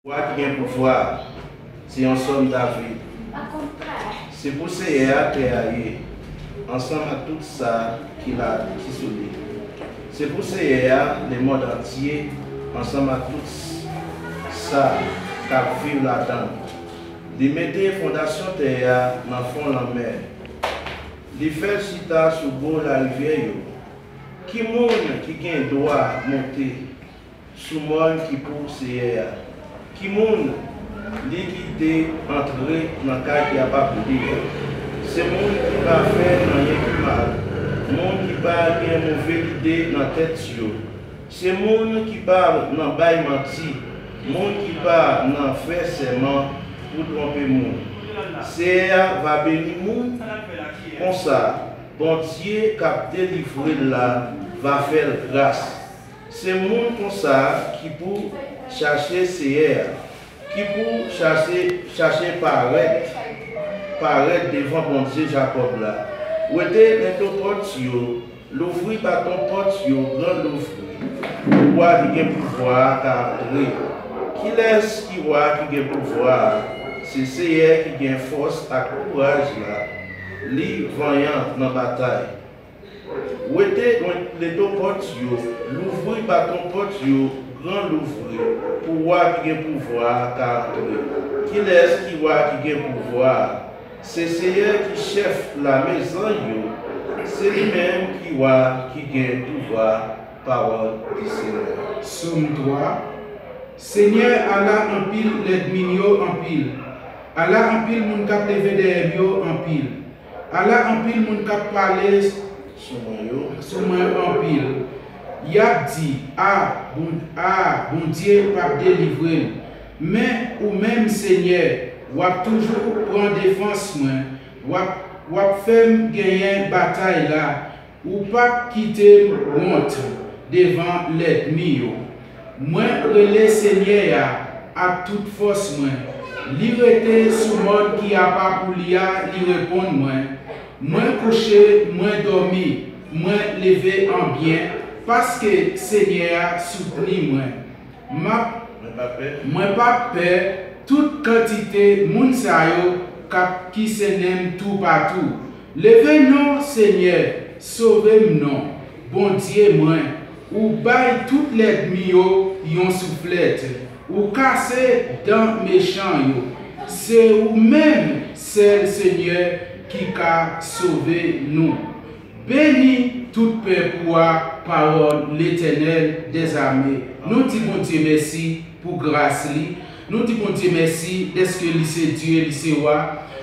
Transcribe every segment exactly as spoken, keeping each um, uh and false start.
Wa ki gen pouvwa a, se yon sòm David. Se pou Seyè a tè a ye, ansanm ak tout sa ki la ki sou li. Se pou Seyè a lemonn antye, ansanm ak tout sa k ap viv ladan l. Li mete fondasyon tè a nan fon lanmè. Li fè l chita sou bò larivyè yo. Ki moun ki gen dwa monte sou mòn ki pou Seyè a? Ki moun li ki te antre nan kay ki apapou li a? Se moun ki pa fè anyen ki mal, moun ki pa gen move lide nan tèt yo, se moun ki pa nan bay manti, moun ki pa nan fè sèman pou twonpe moun. Seyè a va beni moun konsa, Bondye k ap delivre l la va fè l gras. Se moun konsa ki pou chache Seyè a, ki pou chache, chache parèt, parèt devan Bondye Jakòb la. Wete lento pòt yo, louvri baton pòt yo gran louvri, pou wa ki gen pouvwa a ka antre. Kilès ki wa ki gen pouvwa a? Se Seyè ki gen fòs ak kouraj la, li vanyan nan batay. Wete lento pòt yo, louvri baton pòt yo gran louvri, pou wa ki gen pouvwa a ka antre. Kilès ki wa ki gen pouvwa a? Se Seyè ki chèf lame zanj yo, se li menm ki wa ki gen pouvwa. Pawòl di Seyè. Sòm twa. Senyè, ala anpil lènmi m yo anpil! Ala anpil moun k ap leve dèyè m yo anpil! Ala anpil moun k ap pale sou mwen yo, sou mwen yo anpil! Y ap di, A, bon, a, Bondye p ap delivre m. Men, ou menm, Senyè, w ap toujou pran defans mwen, w ap, w ap fè m genyen batay la, ou p ap kite m wont devan lènmi yo. Mwen rele Senyè a ak tout fòs mwen. Li rete sou mòn ki apa pou li a, li reponn mwen. Mwen kouche, mwen dòmi, mwen leve an byen, paske Senyè a soutni mwen. M ap, mwen pa pè. Mwen p ap pè tout kantite moun sa yo k ap kisennen m toupatou. Leve non, Senyè, sove m non, Bondye mwen. Ou bay tout lènmi yo yon souflèt. Ou kase dan mechan yo. Se ou menm sèl, Senyè, ki ka sove nou. Beni tout pèp ou a, pawòl Letènèl dèzame. Nou di Bondye mèsi pou gras li. Nou di Bondye mèsi dèske li se Dye, li se Wa.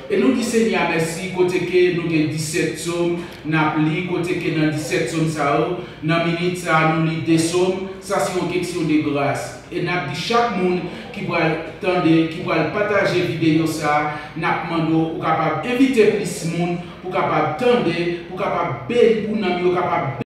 E nou di Senyè a mèsi kote ke nou gen disèt sòm n ap li, kote ke nan disèt sòm sa yo, nan minit sa a, nou li de sòm. Sa se yon keksyon de gras. E n ap di chak moun ki pral tande, ki pral pataje videyo sa a, n ap mande w, ou kapab envite plis moun pou kapab tande, pou kapab beni, pou nanm yo kapab